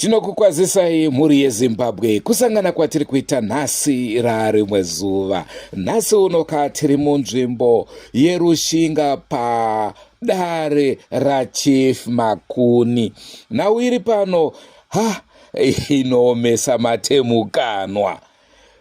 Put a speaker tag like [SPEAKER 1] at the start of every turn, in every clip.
[SPEAKER 1] Tinokukwazisai mhuri yeZimbabwe kusangana kwatiri kuita nhasi rarimwe zuva. Nhasi unoka tiri munzvimbo yeRushinga padare raChief Makuni. Nhau iri pano ha inoomesa matemukanwa.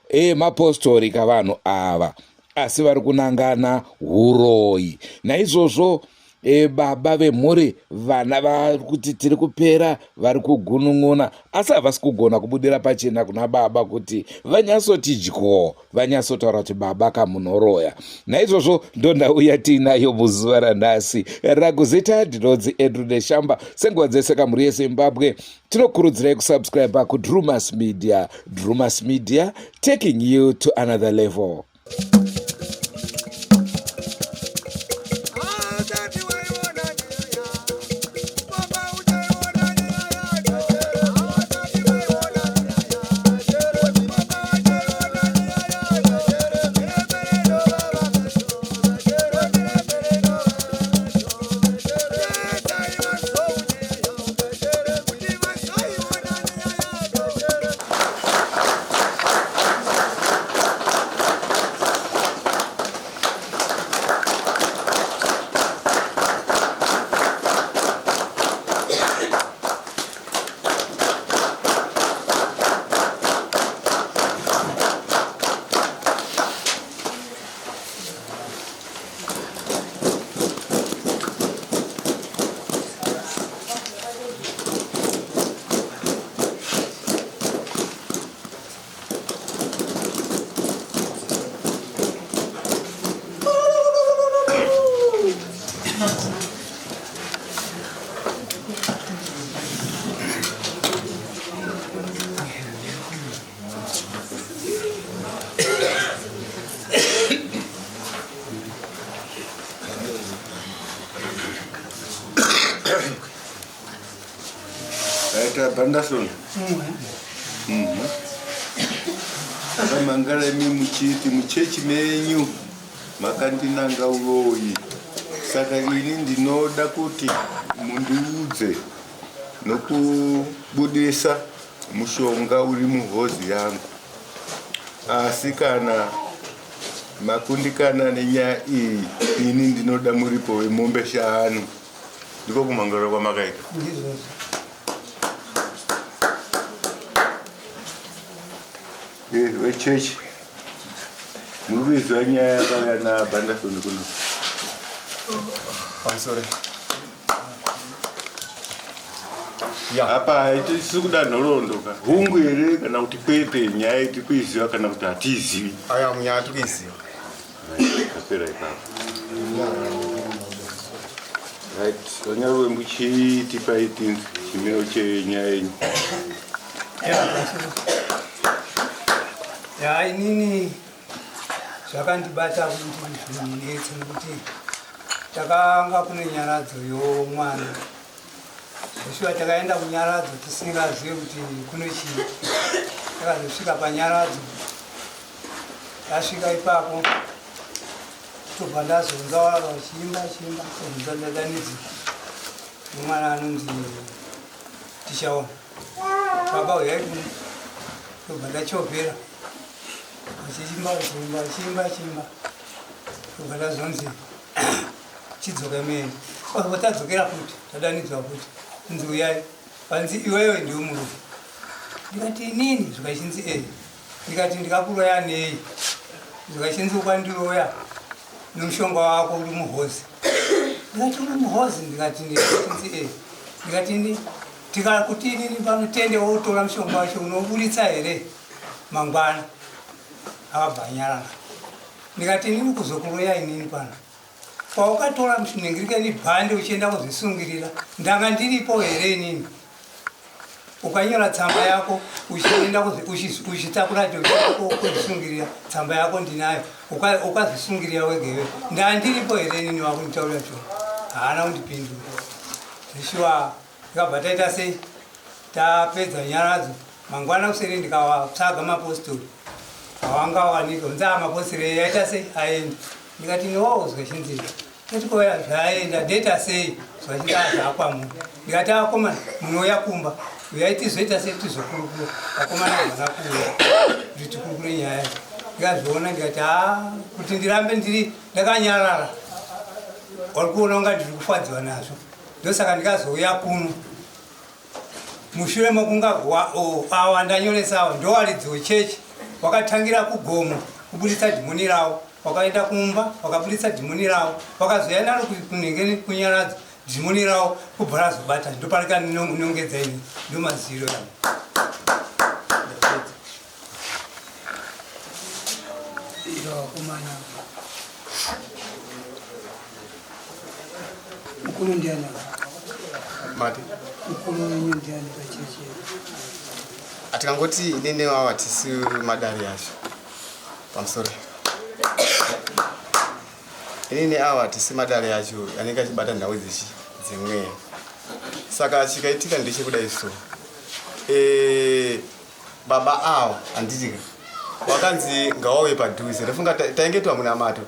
[SPEAKER 1] E mapostori kavanhu ava asi vari kunangana huroyi. Naizvozvo E, baba vemhuri vana vari kuti tiri kupera vari kugunun'una asi havasi kugona kubudira pachena kuna baba kuti vanyatsoti dyo vanyatsotaura kuti baba kamunoroya naizvozvo ndonhau yatiinayo muzuva ranhasi rakuzita ndinonzi Andrew Neshamba senguva dzese kamhuri yeZimbabwe tinokurudzirai kusubscribe kuDrumas Media. Drumas Media taking you to another level.
[SPEAKER 2] Aita Banderson. Akamangara imi muchiti muchechi menyu makandinanga uroyi. Saka ini ndinoda kuti mundiudze nokubudisa mushonga uri muhozi yangu. Asi kana makundikana nenyaya iyi, ini ndinoda muripo wemombe shanu. Ndiko kumhangarira kwamakaita.
[SPEAKER 3] Ndizvozvo.
[SPEAKER 2] Vechechi muri kuiziva nyaya yakauya naBanderson kuno?
[SPEAKER 4] Pamusoro.
[SPEAKER 2] Apa haitisi kuda nhoroondo ka hungu here kana kuti kwete nyaya iyi tiri kuiziva kana kuti hatiizivi.
[SPEAKER 4] Aya nyaya tiri kuiziva.
[SPEAKER 2] Tapera ipapo. Right, vanyarwe muchitipai tinzwe chimiro chenyaya yenyu.
[SPEAKER 3] Ya inini zvakandibata kuti zvinetse nekuti takanga kune nyaradzo yomwana zveshuwa takaenda kunyaradzo tisingazive kuti kune chii takazosvika panyaradzo tasvika ipapo tobva ndazonzwa vachiimba chiimba tobvunza ndadanidzika nemwana anonzi tichaona baba uyai kuno tobva ndachovhera vachiimba vachiimba vachiimba vachiimba tobva ndazonzi chidzoka muende oh, tadzokera futi tadanidzwa futi kunzi uyai panzi iwewe ndiwe murume ndikati inini zvikachinzi e ndikati ndikakuroya nei zvikachinzi ukandiroya nomushonga wako uri muhozi ndikati uri muhozi ndikati ndikachinzi e ndikati ini tikakuti inini pano tende wotora mushonga wacho unoburitsa here mangwana akabva anyarara ndikati inini kuzokuroya inini pano pawakatora mushinengirikeni bhande uchienda kuzvisungirira ndanga ndiripo here inini ukanyora tsamba yako uchienda uchitakura kuzvisungirira tsamba yako ndinayo ukazvisungirira wega iwe ndandiripo here inini wakunditaurira cho haana kundipindura zvishuwa ndikabva taita sei tapedza nyaradzo mangwana kuseri ndikawatsvaga mapostori awangawanike unzi a mapostori yaita sei aenda ndikati niwauzwa chinzira tati koya zvaenda ndoita sei zvachinzi zvakwamu ndikati akomana munouya kumba Uyai tizoita sei tizokurukura. Vakomana havana kuuya kuti tikurukure nyaya. Ndikazviona ndikati haa kuti ndirambe ndiri ndakanyarara. Wari kuona kunga ndiri kufadziwa nazvo. Ndosaka ndikazouya kuno. Mushure mokunga awa ndanyoresa awa ndowaridzi wechechi wakatangira kugomo kuburitsa dhimoni rawo wakaenda kumba wakaburitsa dhimoni rawo wakazoya naro kunenge kunyaradzo dhimoni rawo kubva razobata ndoparikanongedza ini ndomaziro yangu.
[SPEAKER 4] Vakomana mukuru ndiani?
[SPEAKER 5] Mati
[SPEAKER 4] mukuru wenyu ndiani pachechi?
[SPEAKER 5] Atikangoti inene wavo hatisi madare yacho pamusoro. Inini ava hatisi madare yacho anenge achibata nhau dzechi dzemweya. Saka chikaitika ndechekudai so. E, baba avo handiti wakanzi ngawauye padhuze ndofunga tainge twa munamato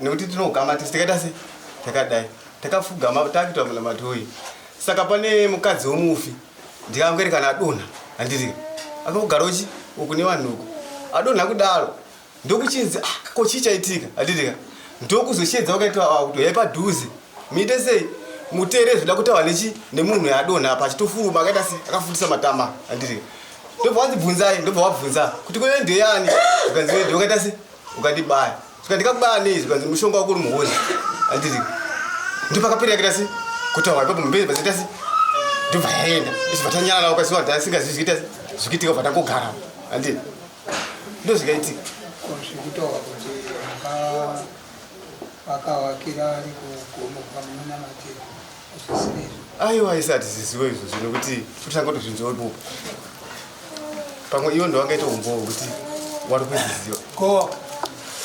[SPEAKER 5] nekuti tinogama tisi tikaita se takadai takafugama takuitwa munamato uyu saka pane mukadzi wemufi ndikangweri kana adonha handiti akangogara uchi uku nevanhu uku adonha kudaro ndokuchinzi ah, ko chii chaitika handitika ndokuzoshedza wakaitwa ah, kuti yai padhuze muite sei muteere zvida kutaura nechi nemunhu yaadonha apa achitofuruma akaita se akafundisa matama handitika ndobva wanzi bvunzai ndobva wabvunza kuti kune ndeyani zvikanzi ndiwe wakaita se ukandibaya zvika ndikakubaya nei zvikanzi mushonga wako uri muhozi handitika ndopakapera yakaita se kutaura ipapo mbezi paziita se ndobva yaenda ichibva tanyarara ukaziva tasingazivi zviita zvikiitika ubva tangogara handiti ndozvikaitika
[SPEAKER 4] Zvekutaura kuti vakavakira ari kugomo kwamunonamatira zvisiri izvo.
[SPEAKER 5] Aiwa, isati ziziwe izvo zvino kuti kutanga kutozvinzwa ipopo pamwe iwo ndowangaita umbowo hwekuti wari kuzviziva.
[SPEAKER 3] Ko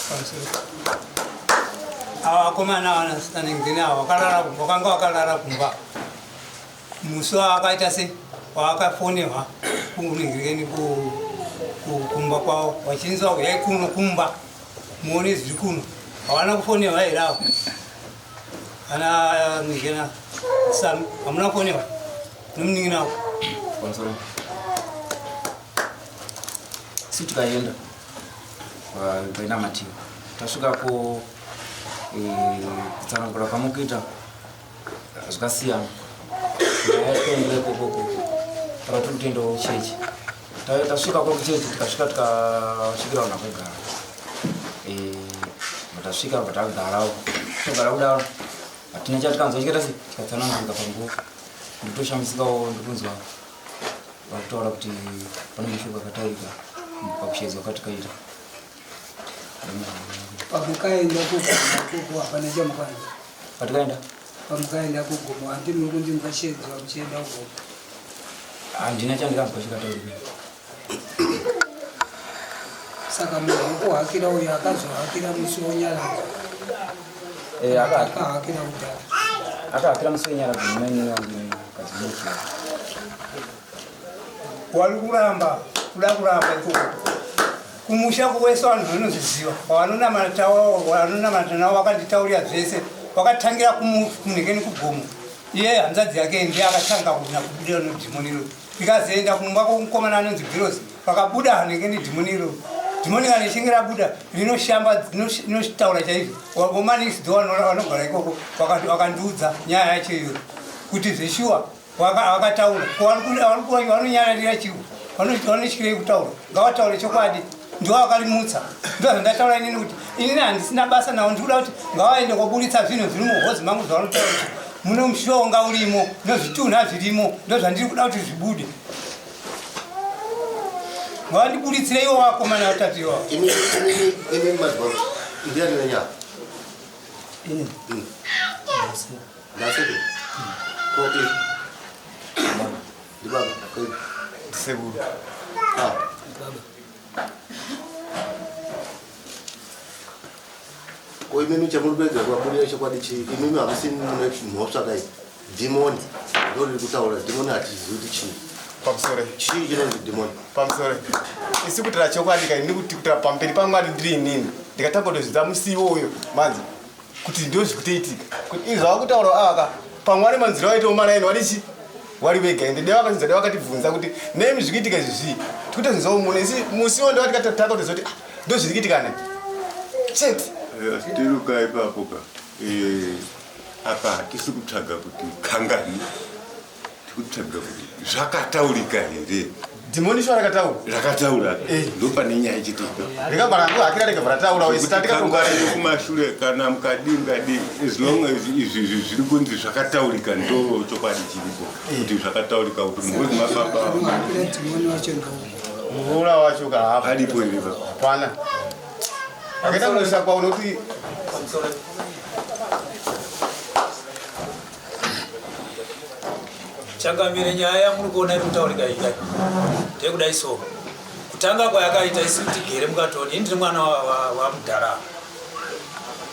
[SPEAKER 3] pamusoro ava vakomana vanastanengeni ava vakarara vakanga vakarara kumba Musi waakaita se waakafonerwa kuningirikeni kumba kwavo vachinzwa huyai kuno kumba muone zviri kuno havana kufonerwa here avo ana nigena sami hamuna kufonerwa nomunin'ina wako
[SPEAKER 6] pamusoro si tikaenda painamatiwa tasvikako eh, kutsanangura kwamukuita Zvakasiyana. Nyaya yakaendera ikoko taka tiri kutoendawo kuchechi. Tasvika ko kuchechi tikasvika tikasvikira vanhu vakagara. Eh, tasvika patagarawo. Togara kudaro. Hatina chatikanzwa chikaita sei chikatsanangurika panguva. Ndikutoshamisikawo ndikunzwa vakutaura kuti pane mashoko akataurika pakushedzwa kwatikaita.
[SPEAKER 4] Pamukaenda kugomo hapana chamukanzwa.
[SPEAKER 6] Patikaenda?
[SPEAKER 4] Pamukaenda kugomo handi muri kunzi mukashedzwa muchienda kugomo.
[SPEAKER 6] Handina chandikanzwa chikataurika.
[SPEAKER 4] Saka munhu wekuhakira uyu akazohakira musi wenyaradzo.
[SPEAKER 6] Eh,
[SPEAKER 4] akahakira kudhara.
[SPEAKER 6] Akahakira musi wenyaradzo mainini wangu kazimuchira.
[SPEAKER 3] Wari kuramba kuda kuramba ikoko kumusha kuwese vanhu vanozviziva vanonamata vanonamata navo vakanditaurira zvese vakatangira kunhekeni kugomo iye hanzvadzi yake ndiye akatanga kuna kubuda nodhimoni iro ndikazoenda kumba kwomukomana anonzi girosi vakabuda hanhekeni dhimoni iro dhimoni kana richinge rabuda rinoshamba rinotaura chaizvo vomanisidzo vanogara ikoko vakandiudza nyaya yacho iyoyo kuti zveshuwa Vakataura vanonyararira chiwo vanotyirei kutaura ngavataure chokwadi ndiwo vakarimutsa ndo zvandataura inini kuti inini handisina basa navo ndikuda kuti ngavaende koburitsa zvinhu zviri muhozi mangu zvavanotaura kuti muno mushonga urimo nozvitunha zvirimo ndo zvandiri kuda kuti zvibude ngavandibuditsire iwo vakomana vatatu iwavo
[SPEAKER 6] Ini.
[SPEAKER 7] Ndaseke. Ko eh. Ndibaba. Ko.
[SPEAKER 5] Sekuru.
[SPEAKER 7] Ah.
[SPEAKER 4] Baba.
[SPEAKER 7] Ko imimi chamuri kuedza kuvaburira chokwadi chii? Imimi hamusi mune mhosva kai. Dhimoni ndo riri kutaura dhimoni hatizivi kuti chii.
[SPEAKER 5] Pamusoro.
[SPEAKER 7] Chii chinonzi dhimoni?
[SPEAKER 5] Pamusoro. Isi kutira chokwadi kai ndikuti kutira pamberi paMwari ndiri inini. Ndikatanga kutozvidza musi iwoyo manje. Kuti ndozvikutoitika. Kuti izvi zvavakutaura aka pamwe ane manzwiro aitawo maraini wadichi. Wari vega ende dai vakazvinzwa dai vakatibvunza kuti nei zviri kuitika izvi zvii. Tikutozvinzwawo muno isi musiwo ndo vatikatotanga kutoziva kuti ah, ndo zviri kuitika nai. Chete.
[SPEAKER 2] Tiruka ipapo ka. Eh, apa hatisi kutsvaga kuti kangani. Tikutsvaga kuti zvakataurika here.
[SPEAKER 5] Dhimoni shuwa rakataura.
[SPEAKER 2] Rakataura. Eh. Ndopane nyaya ichitika.
[SPEAKER 5] Rikabva rangohakira rikabva rataura isu
[SPEAKER 2] tatikakungwarira kumashure kana mukadii mukadii as long as izvi zviri kunzi zvakataurika ndo chokwadi chiripo eh. kuti zvakataurika kuti muhozi mababa.
[SPEAKER 4] Dhimoni wacho ndo.
[SPEAKER 5] Muroora wacho ka
[SPEAKER 2] aripo here
[SPEAKER 5] hapana. Akaita kunoisa kwawo nokuti
[SPEAKER 8] Changamire, nyaya yamuri kuona iri kutaurika iyi kai ndeyekudai so kutanga kwayakaita isu tigere mukatoni ini ndiri mwana wamudhara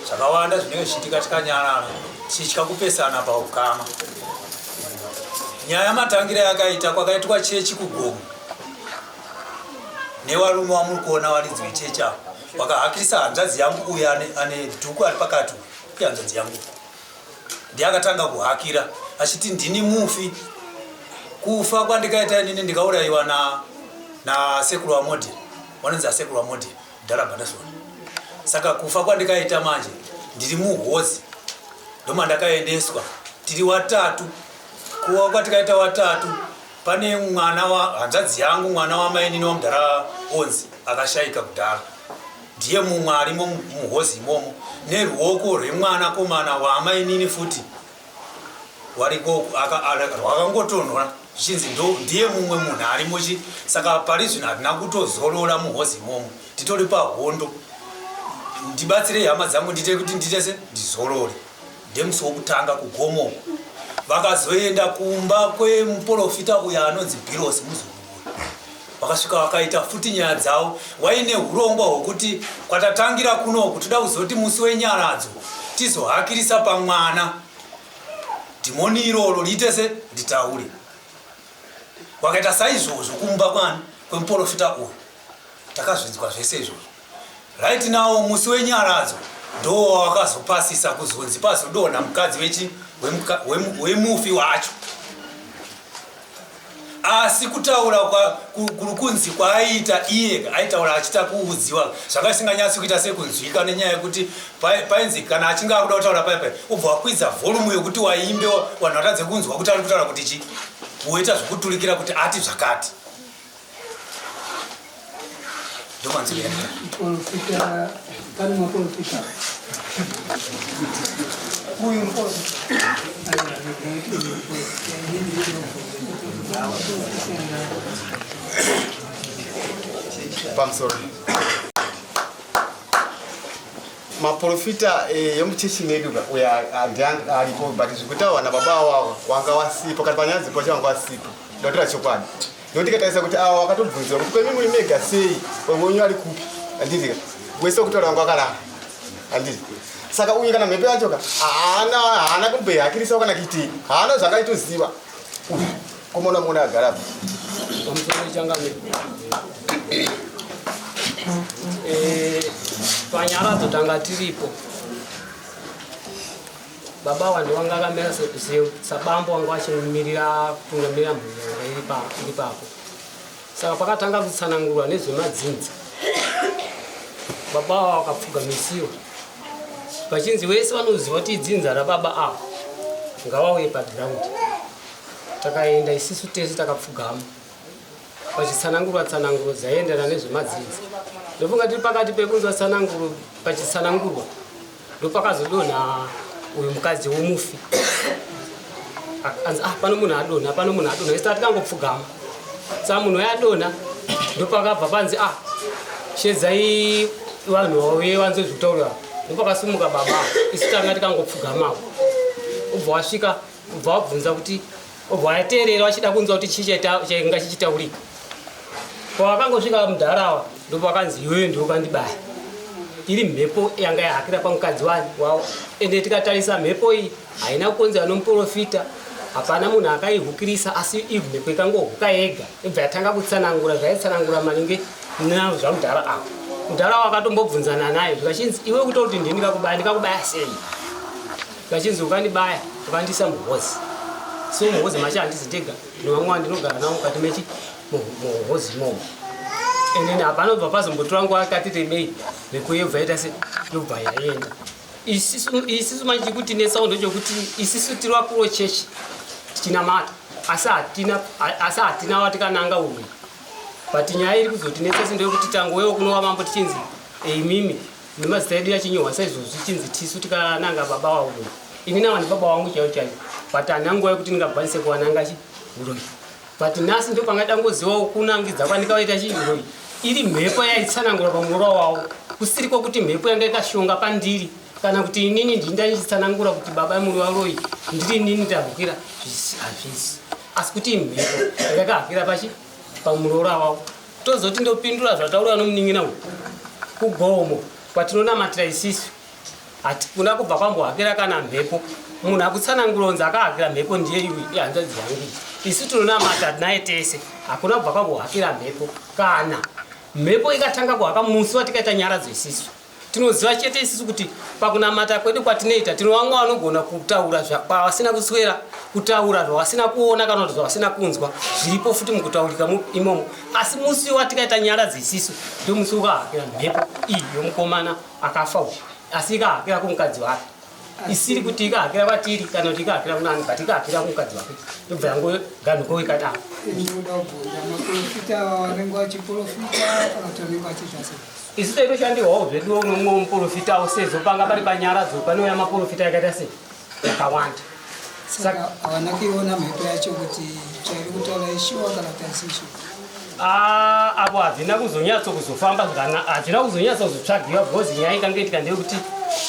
[SPEAKER 8] zvakawanda zvinenge zvichiitika tikanyarara tichitya kupesana paukama nyaya matangira yakaita kwakaitwa chechi kugomo newarume wamuri kuona varidzi vechechi avo wakahakirisa hanzvadzi yangu uyo ane dhuku ari pakati uyu hanzvadzi yangu ndiye akatanga kuhakira achiti ndini mufi kufa kwandikaita inini ndikaurayiwa na nasekuru wamodhi wanonzi asekuru wamodhi dhara bhandasoni saka kufa kwandikaita manje ndiri muhozi ndomandakaendeswa tiri watatu kuwa kwatikaita watatu pane mwana wa hanzvadzi yangu mwana wamainini wamudhara onzi akashaika kudhara ndiye mumwe arimo muhozi imomo neruoko rwemwana komana waamainini futi wariko rwakangotonhora zvichinzi ndiye mumwe munhu arimo chi saka pari zvino hatina kutozorora muhozi imomo titori pahondo ndibatsirei hama dzangu ndiite kuti nditese ndizorore ndemusi wokutanga kugomo vakazoenda kumba kwemuporofita uyo anonzi bhirosi muzukuru vakasvika vakaita futi nyaya dzavo waine urongwa hwokuti kwatatangira kunoku toda kuzoti musi wenyaradzo tizohakirisa pamwana dhimoni iroro riite se ritaure wakaita saizvozvo kumba kwani kwemuporofita uyu takazvinzwa zvese izvozvo right now musi wenyaradzo ndo wawakazopasisa kuzonzi pazodonha mukadzi wechi wemufi wacho asi kutaura kuri kunzi kwaaiita iye aitaura achiita kuudziwa zvanga zvisinganyatsi kuita sekunzwika nenyaya yekuti painzi kana achinge akuda kutaura paipai ubva wakwidza volumu yokuti waimbe vanhu vatadze kunzwa kuti ari kutaura kuti chi woita zvekuturikira kuti ati zvakati ndomanzwira
[SPEAKER 4] Muporofita, pane maporofita. Uyu muporofita.
[SPEAKER 5] Pamusoro. Maporofita eh, yemuchechi medu ka uya ah, aripo but zvekutaura nababa awawa wanga wasipo kana panyaya dzipo wanga wasipo ndotora chokwadi Ndokuti tikatarisa kuti ava vakatobvunziwa kuti kwemi muri mega sei vamwe wenyu vari kupi handiti wese wekutaura wanga wakarara handiti saka uyu kana mhepo yacho ka haana haana kumbehakirisawo kana kuitei haana zvakaitoziva uyu komona muona agara apa
[SPEAKER 4] pamusoro changamire eh, panyaradzo tanga tiripo Baba awa ndiwanga akamira sabambo wanga wachimirira kutungamirira mhuri yanga iri papo. Saka pakatanga kutsanangurwa nezvemadzinza, baba awa vakapfugamisiwa vachinzi wese vanoziva kuti idzinza rababa awa ngavauye pagiraundi. Takaenda isisu tese takapfugama pachitsanangurwa tsananguro dzaienderana nezvemadzinza. Ndofunga tiri pakati pekunzwa tsananguro pachitsanangurwa ndopakazodonha uyu mukadzi womufi anzi ah pano munhu adonha pano munhu adonha isi tatikangopfugama sa munhu uyo adonha ndopakabva panzi ah shedzai vanhu vauye vanzwe zvekutaura ndopakasimuka baba isu tanga tikangopfugamawo ubva wasvika ubva wabvunza kuti ubva wateerera wachida kunzwa kuti chii chainga chichitaurika Pawakangosvika mudharawa ndopakanzi iwewe ndiwe ukandibaya. Iri mhepo yanga yahakira pamukadzi wani wavo. Ende tikatarisa mhepo iyi haina kukonzerwa nomuporofita, hapana munhu akaihukirisa asi imhepo ikangohuka yega ibva yatanga kutsanangura zvaitsanangura maringe nazvamudhara avo. Mudhara wavo akatombobvunzana naye zvikachinzi iwe kutoti ndini ndikakubaya ndikakubaya sei? Zvikachinzi ukandibaya ukandiisa muhozi. So muhozi macho handizi ndega, nevamwe vandinogara navo mukati mechi muhozi imomo. And then hapana kubva pazombotora nguva yakati rebei mhepo yobva yaita se yobva yaenda. Isisu manje chikutinetsawo ndechekuti isisu tiri vakuru vechechi tichinamata, asi hatina asi hatina watikananga uyu. But nyaya iri kuzotinetsa ndeyekuti tangowewo kunova mambo tichinzi imimi nemazita edu yachinyorwa saizvozvi chinzi tisu tikananga baba wavo. Ini nava nebaba wangu chaivo chaivo, but handina nguva yekuti ndingakwanise kuwananga chi uroyi. But nhasi ndo pangada ngozivawo kunangidza kwandikawaita chi uroyi iri mhepo yaitsanangura pamuroora wavo, kusiri kwokuti mhepo yanga ikashonga pandiri kana kuti inini ndini ndaichitsanangura kuti baba muri varoyi, ndiri inini ndahukira, hazvisi, asi kuti mhepo yanga ikahakira pachi pamuroora wavo. Tozoti ndopindura zvataurwa nomunin'ina uyu kugomo kwatinonamatira isisu, hatikuna kubva kwambohakira kana mhepo. Munhu akutsanangura unzi akahakira mhepo ndiye iwe ihanzvadzi yangu. Isu tinonamata naye tese, hakuna kubva kwambohakira mhepo. Kana mhepo ikatanga kuhaka musi watikaita nyaradzo isisu tinoziva chete isisu kuti pakunamata kwedu kwatinoita tino vamwe vanogona kutaura kwavasina kuswera, kutaura zvavasina kuona kana kuti zvavasina kunzwa, zviripo futi mukutaurika imomo. Asi musi watikaita nyaradzo isisu ndomusi ukahakira mhepo iyi yomukomana akafa uyu, asi ikahakira kumukadzi wake, isiri kuti ikahakira kwatiri kana kuti ikahakira kunani, but ikahakira kumukadzi wake, ndobva yangoganhuko ikadaro.
[SPEAKER 3] Ndinoda kubvunza, maprofita ava vanenge vachiprofita kana kuti vanenge vachiita sei?
[SPEAKER 4] Isu taitoshandirwawo zvedu nomumwe muprofitawo, sezvo panga pari panyaradzo panouya maprofita yakaita sei yakawanda.
[SPEAKER 3] Saka havana kuiona mhepo yacho kuti chairi kutaura ishuwa kana kuti haisi shuwa?
[SPEAKER 4] Apo hazvina kuzonyatso kuzofamba zvakanaka, hazvina kuzonyatso kuzotsvagiwa, because nyaya ikanga itika ndeyekuti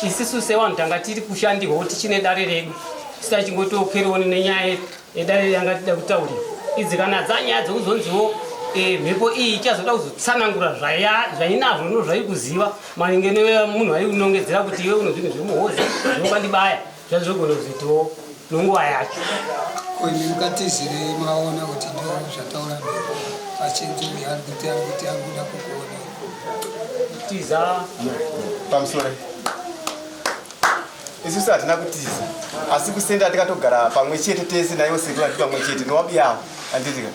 [SPEAKER 4] isisu sevanhu tanga tiri kushandirwawo tichine dare redu, tisachingotokerewo nenyaya yedare yanga tida kutaurira idzi. Kana dzanyaya dzekuzonziwo mhepo iyi ichazoda kuzotsanangura zvainazvo nozvairi kuziva maringe nemunhu ari kunongedzera kuti iwe uno zvinhu zvemuhozi zvinokandibaya, zvazvogona kuzoitiwo nonguva yacho.
[SPEAKER 3] Ko imi mukatizirei maona kuti ndo zvataura mhepo achinzi uyu ari kuti ari kuti ari kuda kukuona?
[SPEAKER 4] Tiza
[SPEAKER 5] pamusoro, isusu hatina kutiza, asi kusenda tikatogara pamwe chete tese naiwo sekuru ati pamwe chete nowabiyawo, handitika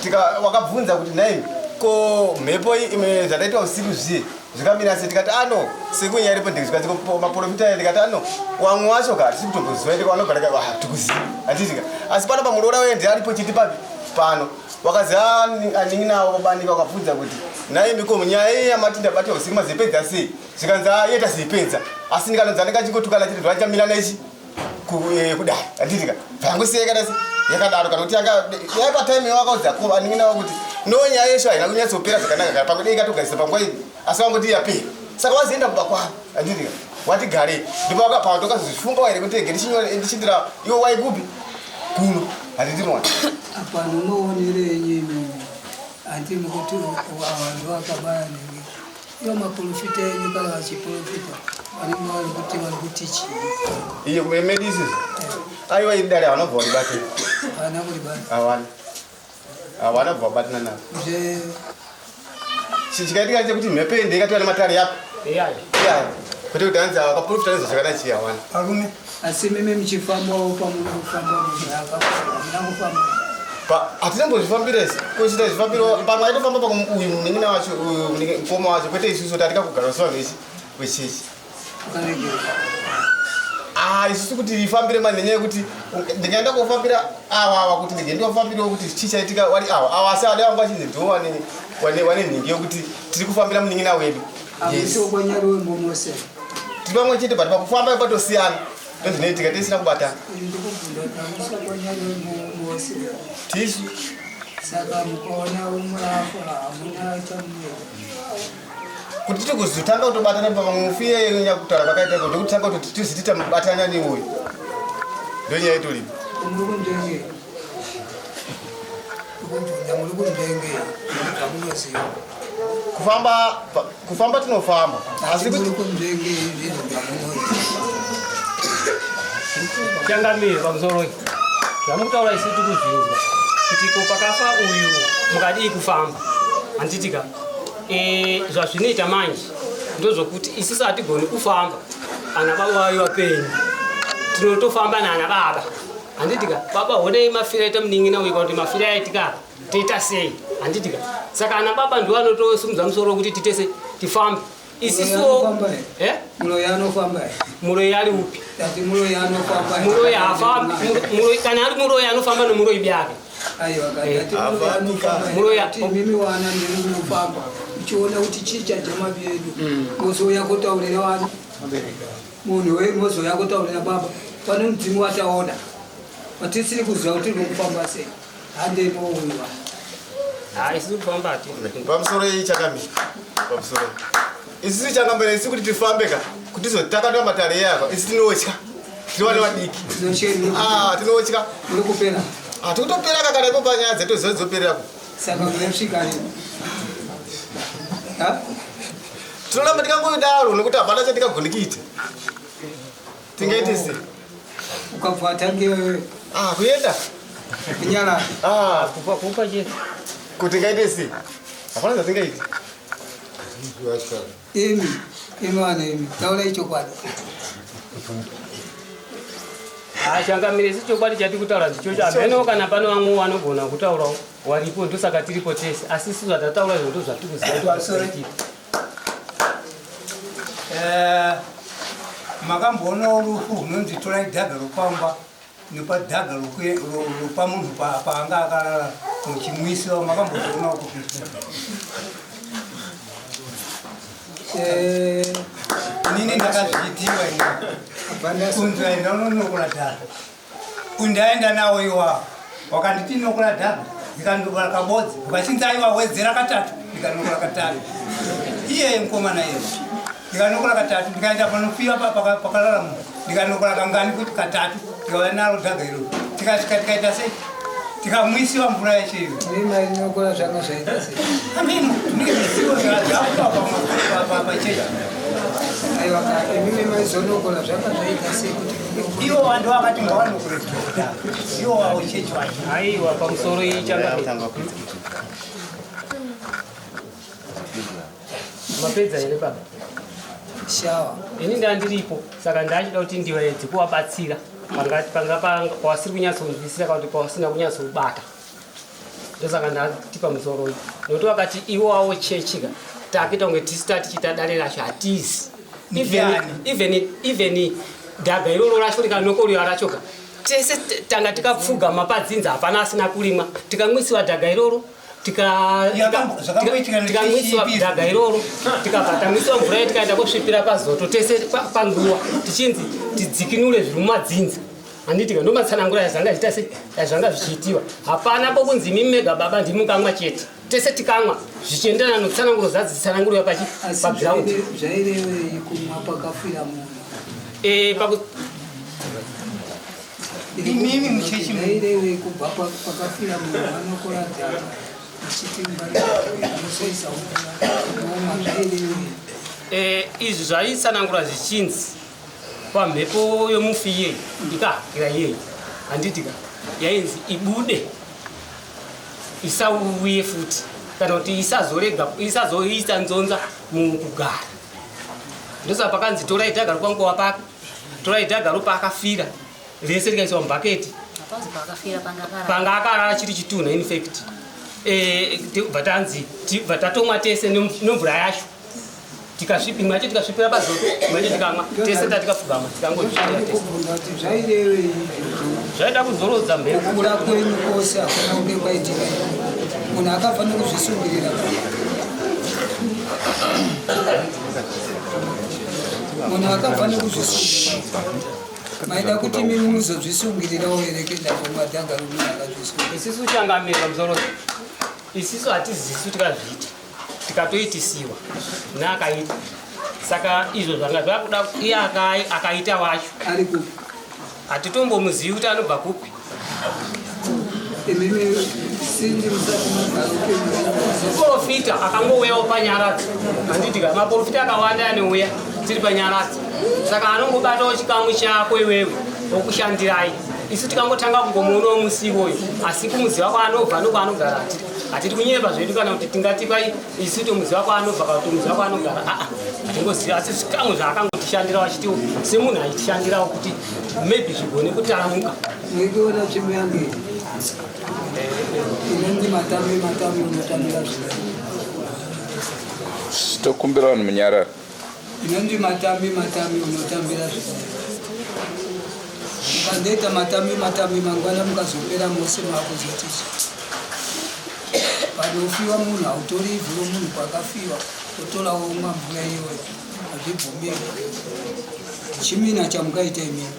[SPEAKER 5] tika wakabvunza kuti nai ko mhepo imwe zvataitwa usiku zviye zvikamira sei, tikati ano sekuru nyaya iripo ndikazvikanzi maprofita aya, ndikati ano wamwe wacho ka hatisi kutomboziva ende wanogara ka tikuziva, handitika. Asi pano pamuroora wende aripo chiti papi pano wakazi anin'inawo babanika wakabvunza kuti nai miko nyaya iyi yamati ndabata usiku mazipedza sei, zvikanzi yeta zipedza, asi ndikanonzi anenge achingotukana chete ndovachamira nechi kudai, handitika bvangosiya yakadai yakadaro, kana kuti yanga yaipa time yawakaudza ko anin'ina wako kuti no nyaya yesho haina kunyatsopera zvakanaka, kana pamwe dei ikatogadzisa panguva iyi, asi wangoti yapera, saka wazoenda kumba kwavo, handitika wati garei, ndipo wakapa ndokazozvifunga here kuti ege ndichindira iwe waikupi kuno, handiti mwana?
[SPEAKER 3] Apa nomaonero enyu imimi, handiti mukuti ava ndo akabaya nenge ivo maprofita enyu, kana vachiprofita vanenge vari kuti vari kuti chii?
[SPEAKER 5] Iye kumemedi isusu aiwa iri dare havanobva varibate.
[SPEAKER 3] Havana kuribata?
[SPEAKER 5] Havana, havana kubva vabatana navo.
[SPEAKER 3] Zve
[SPEAKER 5] Chikaitika chekuti mhepo ende ikatova nematare yapo
[SPEAKER 4] iyaya
[SPEAKER 5] iyaya, kwete kuti hanzi vakaprofita nezvo zvakadai chii, hawana.
[SPEAKER 3] Varume, asi mimi muchifambawo pamuri kufamba munhu hamuna kufamba?
[SPEAKER 5] Hatinambozvifambira isi kuchita zvifambiro, pamwe aitofamba pamwe uyu munin'ina wacho, uyu mukoma wacho, kwete isusu tatika kugara sevanhu vechi vechechi.
[SPEAKER 3] Ukaregera.
[SPEAKER 5] Ah, isusu kuti ifambire mani nenyaya yekuti ndingaenda kofambira awa awa kuti ndinge ndofambirawo kuti chii chaitika wari awa awa, asi ade vangu vachinzi ndiwo wane nhingi yokuti tiri kufambira munin'ina wedu.
[SPEAKER 3] Hamusi wokwanyaruwe mbomose?
[SPEAKER 5] Tiri pamwe chete, but pakufamba patosiyana, ndozvinoitika tisina kubatana.
[SPEAKER 3] Ndikubvunza kuti hamusi wokwanyaruwe mbomose?
[SPEAKER 5] Tisu.
[SPEAKER 3] Saka mukaona umwe afa hamuna chamunoita?
[SPEAKER 5] Kuti tiri kuzotanga kutobatana pamwe mufi iyeye nyakutaura kwakaita kuti ndokutanga kuti tiziti tamubatana neuyu, ndonyaya itoripo.
[SPEAKER 3] Muri kunzvengei? Ndikubvunza, muri kunzvengei zvamunoziva?
[SPEAKER 5] Kufamba kufamba tinofamba, asi
[SPEAKER 3] muri
[SPEAKER 5] kuti
[SPEAKER 3] kunzvengei zvinhu zvamunoziva?
[SPEAKER 4] Changamire, pamusoro zvamukutaura isu tikuzvinzwa kuti ko pakafa uyu mukadii kufamba, handitika? Zvazvinoita manje ndozvokuti isusu hatigoni kufamba ana baba vayo vapenyu, tinotofamba naana baba. Handitika baba honei mafiro aita munin'ina uyu kana kuti mafiro aitika apa toita sei? Handitika saka ana baba ndiwo anotosimudza musoro kuti titese tifambe isisuwo.
[SPEAKER 3] Eh? Muroyi anofamba here?
[SPEAKER 4] Muroyi ari upi?
[SPEAKER 3] Tati muroyi anofamba.
[SPEAKER 4] Muroyi haafambi. Muroyi kana ari muroyi anofamba nomuroyi byake.
[SPEAKER 3] Aiwa tati muroyi anofamba.
[SPEAKER 4] Muroyi
[SPEAKER 3] imimi wana ndiri kunofamba. Uchiona kuti chii chajama vyedu. Mozouya kutaurira wani. Munhu we mozouya kutaurira baba. Pane mudzimu wataona. Watisiri kuziva kuti uri kufamba sei. Handei mouyiwa.
[SPEAKER 4] Hayi sisi kufamba hati.
[SPEAKER 5] Pamusoro iyi chakamira. Pamusoro. Isisi changamira isi kuti tifambe ka. Kuti tizotakatwa matare yako. Isi tinotya. Tiri vana vadiki. Ah, tinotya.
[SPEAKER 3] Muri kupera.
[SPEAKER 5] Ah, tikutopera ka kana ipo panyaya dzedu dzoperera.
[SPEAKER 3] Saka munosvika rini? Ha?
[SPEAKER 5] Tinoramba tikangodaro nekuti hapana chatingagoni kuita. Tingaite sei?
[SPEAKER 3] Ukabva tange
[SPEAKER 5] Ah, kuenda.
[SPEAKER 3] Kunyara.
[SPEAKER 5] Ah,
[SPEAKER 4] kupa kupa chete.
[SPEAKER 5] Kuti tingaite sei? Hapana zvatingaite.
[SPEAKER 3] Imi, imi vana imi, taurai chokwadi.
[SPEAKER 4] Changamire isi chokwadi chatiri kutaura ndichocho. Hameno kana pane vamwe vanogona kutaurawo waripo ndosaka tiripo tese. Asi isu zvatataura izvo ndozvatiri kuziva.
[SPEAKER 3] Sorry. Eh, makamboonawo rufu runonzi torai dhaga rokupamba nepadhaga ropa munhu paanga akarara muchimwisiwa makambozvionawo kupi? Eh, inini ndakazviitiwa ini kunzi aenda unonokora dhaga undaenda nawo iwawo wakanditi nokora dhaga ndikanokora kabodzi ukachinzi aiwa wedzera katatu ndikanokora katatu iyeye mukomana iye ndikanokora katatu ndikaenda panofira pakarara munhu ndikanokora kangani kuti katatu ndikauya naro dhaga iro tikasvika tikaita sei tikamwisiwa mvura yacho iyo
[SPEAKER 9] mainokora zvanga zvaita sei
[SPEAKER 3] ameno tinenge zvizivo zvakupa pachechi
[SPEAKER 9] aiwa ka imimi maizonokora zvanga zvaita sei kuti
[SPEAKER 3] iwo vanhu vakati ngavanokore iwo wavo chechi wacho
[SPEAKER 4] Aiwa pamusoro iyi changamire. Mapedza here baba?
[SPEAKER 9] Shawa.
[SPEAKER 4] Ini ndandiripo saka ndachida kuti ndivaedze kuvabatsira panga panga panga pawasiri kunyatsonzwisisa kana kuti pawasina kunyatsobata. Ndosaka ndati pamusoro iyi. Nokuti vakati iwo wawo chechi ka takuita kunge tisu tatichiita dare racho hatizi. Even
[SPEAKER 3] Ndiani?
[SPEAKER 4] even even dhaga iroro racho rikanokoriwa racho ka tese tanga tikapfugama padzinza hapana asina kurimwa tikamwisiwa dhaga iroro
[SPEAKER 3] Zvakamboitika
[SPEAKER 4] tikamwisiwa
[SPEAKER 3] nechipi?
[SPEAKER 4] dhaga iroro tikabva tamwisiwa mvura iyo tikaenda kusvipira pazoto tese panguva tichinzi tidzikinure zviri mumadzinza handitika ndomatsanangura zvanga zviita se zvanga zvichiitiwa hapana pokunzi imi mega baba ndimukamwa chete tese tikamwa zvichienderana notsananguro dzadzitsananguriwa pachi
[SPEAKER 9] asi
[SPEAKER 4] paground
[SPEAKER 9] zvairevei kumwa pakafira munhu
[SPEAKER 4] Eh, paku
[SPEAKER 3] Imimi muchechi
[SPEAKER 9] zvairevei kubva pakafira munhu anokora dhaka muchiti musoisa mvura zvairevei
[SPEAKER 4] Eh, izvi zvaitsanangura zvichinzi pamhepo yomufi iyeyi ikahakira iyeyi handitika yainzi ibude isauye futi kana kuti isazorega isazoisa nzonza mukugara ndosaka pakanzi torai dhaga rokwanguva pake torai dhaga ropaakafira rese rikaiswa mubhaketi
[SPEAKER 10] Hapazi paakafira panga akarara.
[SPEAKER 4] panga akarara chiri chitunha in fact Eh, bva tanzi bva tatomwa tese nemvura yacho tikasvipa imwe yacho tikasvipira pazoto imwe yacho tikamwa tese tatikapfugama tikangozvisvipira tese
[SPEAKER 9] kubvunza kuti zvairevei izvozvo
[SPEAKER 4] zvaida kuzorodza mhepo
[SPEAKER 9] kukura kwenyu kwose hakuna kunge kwaitika munhu akafanira kuzvisungirira munhu akafanira kuzvisungirira maida kuti imimi muzozvisungirirawo here kuenda kumwa dhaga romunhu akazvisungira
[SPEAKER 4] isisu changamire pamusoro isisu hatizisu tikazviita tikatoitisiwa neakaita saka izvo zvanga zvakuda iye akaita wacho
[SPEAKER 9] ari kupi
[SPEAKER 4] hatitombomuzivi kuti anobva kupi
[SPEAKER 9] imimi sindi musati magara upenyu
[SPEAKER 4] muprofita akangouyawo panyaradzo handitika maprofita akawanda anouya tiri panyaradzo saka anongobatawo chikamu chako iwewe wokushandirai isu tikangotanga kungomuonawo musi iwoyo asi kumuziva kwaanobva nokwaanogara Hatiri kunyepa zvedu kana kuti tingati kwai isu tomuziva kwaanobva kana tomuziva kwaanogara. Aa, hatingoziva, asi zvikamu zvaakangotishandirawo achitiwo semunhu achitishandirawo kuti maybe zvigone kutaramuka.
[SPEAKER 9] Nekuona tsvimbo yangu iyi inonzi matambi matambi unotambira zvino.
[SPEAKER 1] Tokumbira vanhu munyarara.
[SPEAKER 9] Inonzi matambi matambi unotambira zvino. Mukandoita matambi matambi mangwana mukazopera mose makuzoti panofiwa munhu hautori ivhu romunhu kwakafiwa wotora womwa mvura iyoyo, hazvibvumirwi. Chimina chamukaita imini.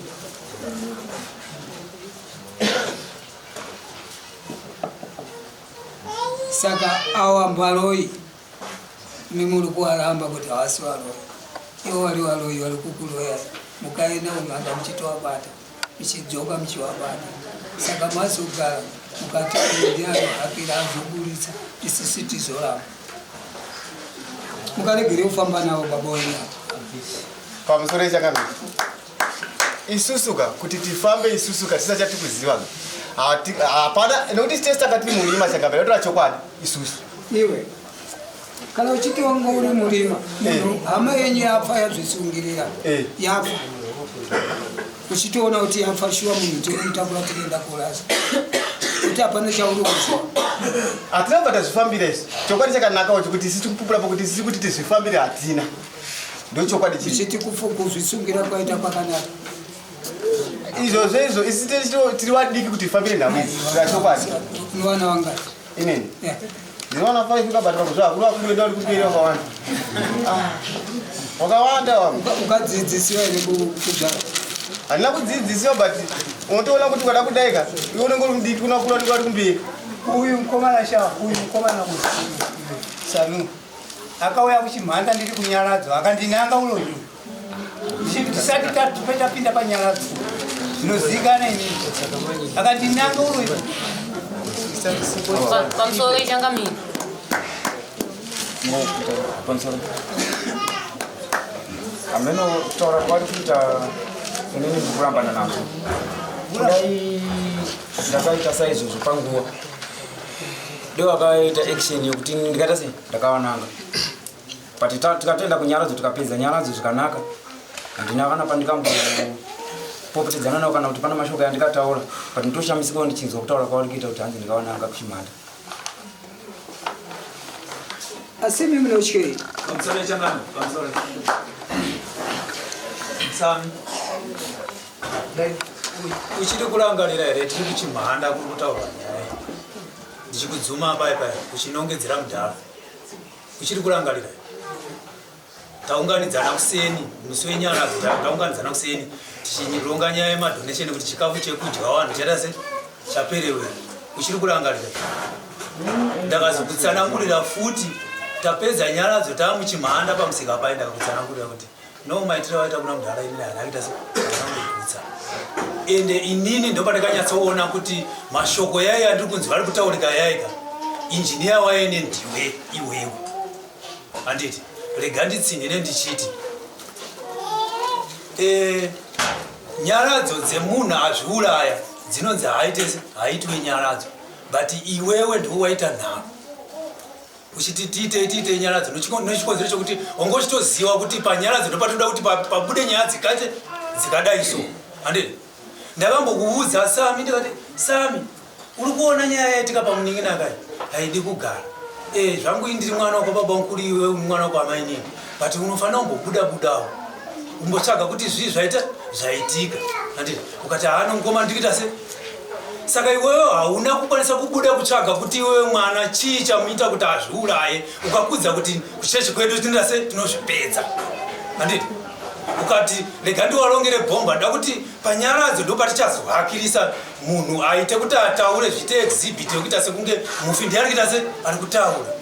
[SPEAKER 9] Saka awa mbaloi imi muri kuwaramba kuti havasi varoi, ivo vari varoi vari kukuroyai, mukaenda kun'anga muchitovabata, muchidzoka muchivabata. Saka mazogara mukati uyu ndiye anohakira azoburitsa, isisi tizoramba. Mukaregere kufamba navo baba wenyu.
[SPEAKER 5] Pamusoro yechangamire, isusu ka kuti tifambe isusu ka tisina chatikuziva ka hapana, nekuti tese tanga tiri murima changamire, totora chokwadi isusu.
[SPEAKER 9] Iwe kana uchiti wanga uri murima, munhu hama yenyu yafa, yazvisungirira yafa, uchitoona kuti yafa shuwa, munhu tiri kumutakura tirienda kurasa, kuti hapana chauri kuziva.
[SPEAKER 5] Hatina kubva tazvifambira isu. Chokwadi chakanakawo chekuti isi tikupupura pakuti isi kuti tizvifambire hatina, ndochokwadi chiri.
[SPEAKER 9] Uchiti kuzvisungira kwaita kwakanaka?
[SPEAKER 5] Izvozvo izvo isi tiri vadiki kuti tifambire nhau idzi ra chokwadi.
[SPEAKER 9] Vana vangati?
[SPEAKER 5] Inini ndinoona 5 kabatwa kuzva akuru akuru enda uri kumberi wakawanda. Ah, wakawanda wangu.
[SPEAKER 9] Ukadzidzisiwa here kuzvara?
[SPEAKER 5] Handina kudzidzisiwa, but unotoona kuti ukada kudaika iwe unenge uri mudiki, unakura unenge uri kumberi.
[SPEAKER 3] Uyu mukomana sha, uyu mukomana uyu Sanu akauya kuchimhanda ndiri kunyaradzo, akandinanga uroyi tisati tapinda panyaradzo zvinozikana inini, akandinanga uroyi.
[SPEAKER 10] Pamusoro ichangamire.
[SPEAKER 6] Pamusoro, hameno kutaura kwari kuita inini ndikurambana nazvo. Kudai ndakaita saizvozvo panguva ndo vakaita action yokuti ndikaita sei, ndakawananga, but tikatoenda kunyaradzo, tikapedza nyaradzo zvakanaka. Handina kana pandikambopopotedzana navo kana kuti pana mashoko andikataura, but nditoshamisikawo ndichinzwa kutaura kwavari kuita kuti hanzi ndikawananga kuchimhanda.
[SPEAKER 9] Asi imi munotyei?
[SPEAKER 8] Pamusoro changano, pamusoro. Sami. Uchiri kurangarira here tiri kuchimhanda kuri kutaurwa nyaya iyi? Ndichikudzuma pai pai uchinongedzera mudhara. Uchiri kurangarira? Taunganidzana kuseni musi wenyaradzo, taunganidzana kuseni tichironga nyaya yemadonation kuti chikafu chekudya vanhu chaita se chaperewe. Uchiri kurangarira? Ndakazokutsanangurira futi tapedza nyaradzo taamuchimhanda pamusika pai, ndakakutsanangurira kuti no, maitiro aita kuna mudhara inini haana kuita se haana. Ende inini ndopandakanyatsoona kuti mashoko yai andiri kunzi vari kutaurika yaika injiniya waene ndiwe iwewe, handiti? Rega nditsinhire ndichiti nyaradzo dzemunhu azviuraya dzinonzi haaite haitwe nyaradzo, but iwewe ndiwo waita nharo uchiti tiitei tiitei nyaradzo nechikonzero chokuti wanga uchitoziva kuti panyaradzo ndopatoda kuti pabude nyaya dzikate dzikadai so, handiti? Ndakambokuudza Sami, ndikati, "Sami, uri kuona nyaya yaitika pamunin'ina kai haidi kugara. Zvangu ini ndiri mwana wako baba mukuru, iwe uri mwana wako amainini, but unofanira kumbobuda budawo umbotsvaga kuti zvii zvaita zvaitika," handiti? Ukati, "Haano mukoma, ndikuita se." Saka iwewe hauna kukwanisa kubuda kutsvaga kuti iwewe mwana chii chamuita kuti azviuraye. Ukakudza kuti kuchechi kwedu tinoita se tinozvipedza, handiti? Ukati, "Rega ndiwarongere bhomba, nda kuti panyaradzo ndo patichazohakirisa munhu aite kuti ataure, zviite exhibit yekuita sekunge mufi ndiye ari kuita se ari kutaura."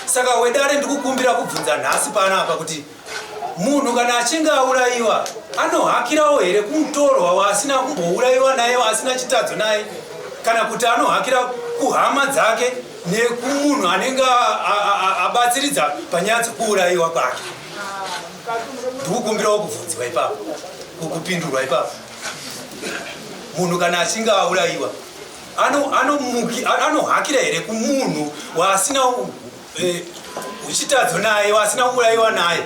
[SPEAKER 8] Saka wedare, ndikukumbira kubvunza nhasi panapa kuti munhu kana achinge aurayiwa anohakirawo here kumutorwa waasina kumbourayiwa naye, waasina chitadzo naye, kana kuti anohakira kuhama dzake nekumunhu anenge abatsiridza panyaya dzekuurayiwa kwake? Ndikukumbirawo kubvunziwa ipapo, kupindurwa ipapo. Munhu kana achinge aurayiwa Anohakira here kumunhu waasina eh, chitadzo naye, waasina kuurayiwa naye,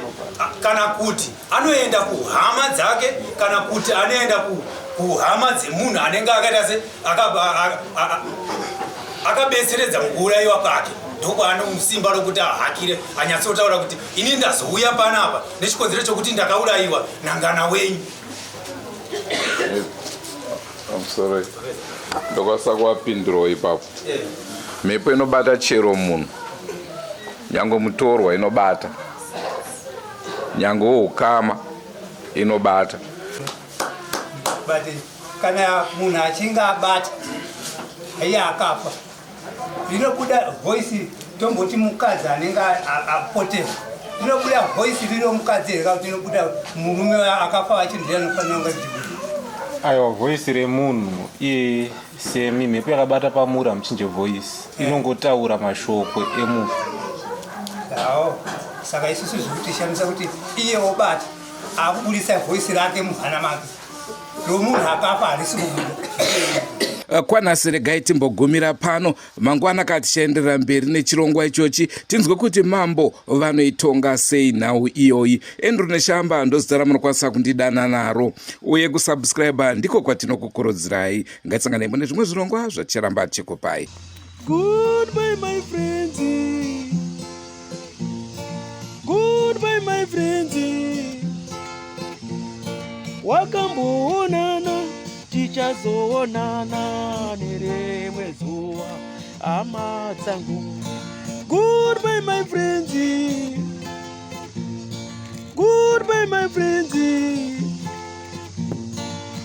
[SPEAKER 8] kana kuti anoenda kuhama dzake, kana kuti anoenda kuhama dzemunhu anenge akaita se akabetseredza mukuurayiwa kwake? Ndokwaanosimba rokuti ahakire, anyatsotaura kuti ini ndazouya panapa nechikonzero chokuti ndakaurayiwa nangana wenyu.
[SPEAKER 1] Pamusoro ndokwanisa kuvapindurawo ipapo. Mhepo inobata chero munhu, nyange mutorwa inobata, nyange woukama inobata.
[SPEAKER 3] But kana munhu achinge abata iye akafa, rinobuda voice, tomboti mukadzi anenge apotera, rinobuda voice riro mukadzi here, kana kuti rinobuda murume akafa achinzi anofanira kunge richibuda?
[SPEAKER 11] Aiwa, voice remunhu iye semi mhepo yakabata pamuri hamuchinje voice, inongotaura mashoko emufi.
[SPEAKER 3] Awo, saka isusu zviri kutishamisa kuti iye wobata akubudisa voice rake muhana make, romunhu akafa harisi kubuda.
[SPEAKER 1] Kwanhasi regai timbogumira pano. Mangwana ka tichaenderera mberi nechirongwa ichochi, tinzwe kuti mambo vanoitonga sei nhau iyoyi. Andrew Neshamba ndozita ramunokwanisa kundidana naro, uye kusubscribe ndiko kwatinokukurudzirai. Ngatisanganei mune zvimwe zvirongwa zvaticharamba tichikupai.
[SPEAKER 12] Goodbye, my friends. Goodbye, my friends. Wakamboonana, tichazoonana nerimwe zuva, hama dzangu. Goodbye, my friends. Goodbye, my friends.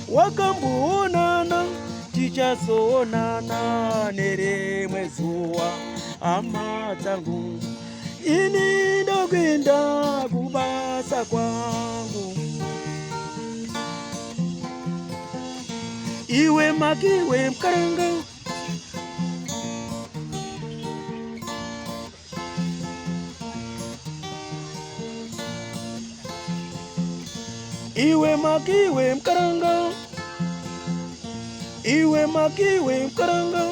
[SPEAKER 12] Wakamboonana, tichazoonana nerimwe zuva, hama dzangu. Ini ndokuenda kubasa kwangu. Iwe makiwe mukaranga. Iwe makiwe mukaranga. Iwe makiwe mukaranga.